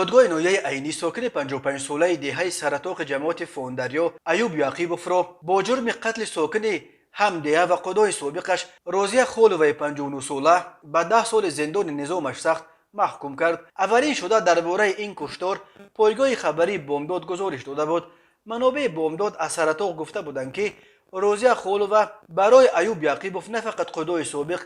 Додгоҳи ноҳияи Айнӣ сокини 55-солаи деҳаи Саратоқи ҷамоати Фондарё Аюб Яқибовро бо ҷурми қатли сокини ҳамдеҳа ва қудои собиқаш Розия Холоваи 59-сола ба 10 соли зиндони низомаш сахт маҳкум кард. Аввалин шуда дар бораи ин куштор пойгоҳи хабарии Бомдод гузориш дода буд. Манобеи Бомдод аз Саратоқ гуфта буданд, ки Розия Холова барои Аюб Яқибов на фақат қудои собиқ,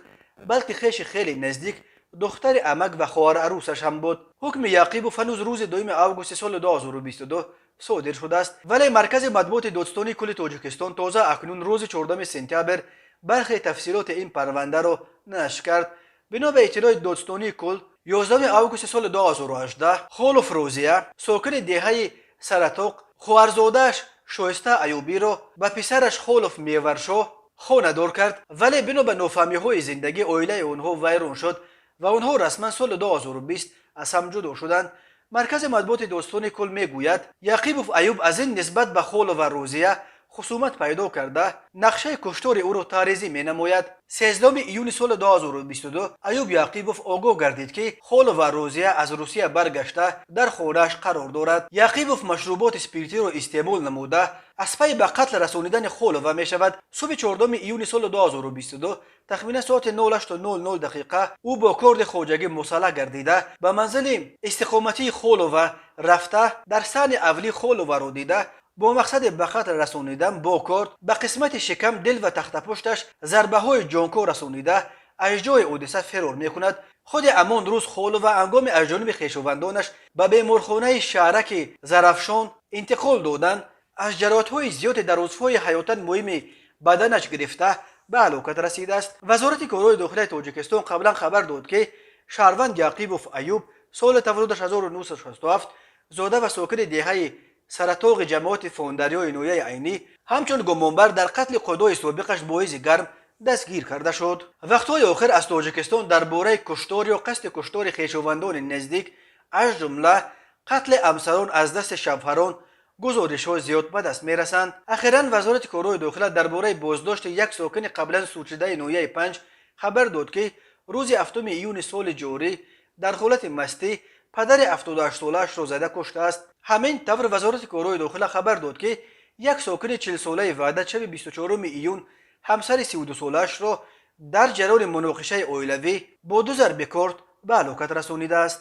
балки хеши хеле наздик, духтари амак ва хоҳарарӯсаш ҳам буд. Ҳукми Яқибов ҳанӯз рӯзи 2 августи соли 2022 содир шудааст, вале Маркази матбуоти Додстонии кулли Тоҷикистон тоза акнун, рӯзи 4 сентябр, бархе тафсилоти ин парвандаро нашр кард. Бино ба иттилои Додстонии кул, 11 августи соли 2018 Холов Розия, сокини деҳаи Саратоқ, хоҳарзодааш Шоиста Аюбиро ба писараш Холов Меваршоҳ хонадор кард, вале бино ба нофаҳмиҳои зиндагӣ оилаи онҳо вайрон шуд ва онҳо расман соли 2020 аз ҳам ҷудо шуданд. Маркази матбуоти Додстони кул мегӯяд, Яқибов Аюб аз ин нисбат ба Холова Розия хусумат пайдо карда, нақшаи куштори ӯро тарҳрезӣ менамояд. 13 июни соли 2022 Аюб Яқибов огоҳ гардид, ки Холова Розия аз Русия баргашта, дар хонааш қарор дорад. Яқибов машруботи спиртиро истеъмол намуда, аз пайи ба қатл расонидани Холова мешавад. Субҳи 4 июни соли 2022, тахминан соати 08:00 дақиқа, ӯ бо корди хоҷагӣ мусаллаҳ гардида, ба манзили истиқоматии Холова рафта, дар саҳни авлӣ Холоваро дида, бо мақсади ба қатл расонидан бо корд ба қисмати шикам, дил ва тахтапушташ зарбаҳои ҷонкор расонида, аз ҷои ҳодиса фирор мекунад. Худи ҳамон рӯз Холова ҳангоми аз ҷониби хешовандонаш ба беморхонаи шаҳраки Зарафшон интиқол додан, аз ҷароҳатҳои зиёде дар узвҳои ҳаётан муҳими баданаш гирифта, ба ҳалокат расидааст. Вазорати корҳои дохилаи Тоҷикистон қаблан хабар дод, ки шаҳрванд Яқибов Аюб, соли таваллудаш 1967, зода ва сокини деҳаи Саратоғи ҷамоати Фондарёи ноҳияи Айнӣ, ҳамчун гумонбар дар қатли қудои собиқаш Боизи Гарм дастгир карда шуд. Вақтҳои охир аз Тоҷикистон дар бораи куштор ё қасди куштори хешовандони наздик, аз ҷумла қатли ҳамсарон аз дасти шавҳарон, гузоришҳо зиёд ба даст мерасанд. Ахиран Вазорати корҳои дохила дар бораи боздошти як сокини қаблан судшудаи ноҳияи Панҷ хабар дод, ки рӯзи 7 июни соли ҷорӣ дар ҳолати мастӣ падари 78-солаашро зада куштааст. Ҳамин тавр, Вазорати корҳои дохила хабар дод, ки як сокини 40-солаи Ваҳдат шаби 24 июн ҳамсари 32-солаашро дар ҷараёни муноқишаи оилавӣ бо ду зарби корд ба ҳалокат расонидааст.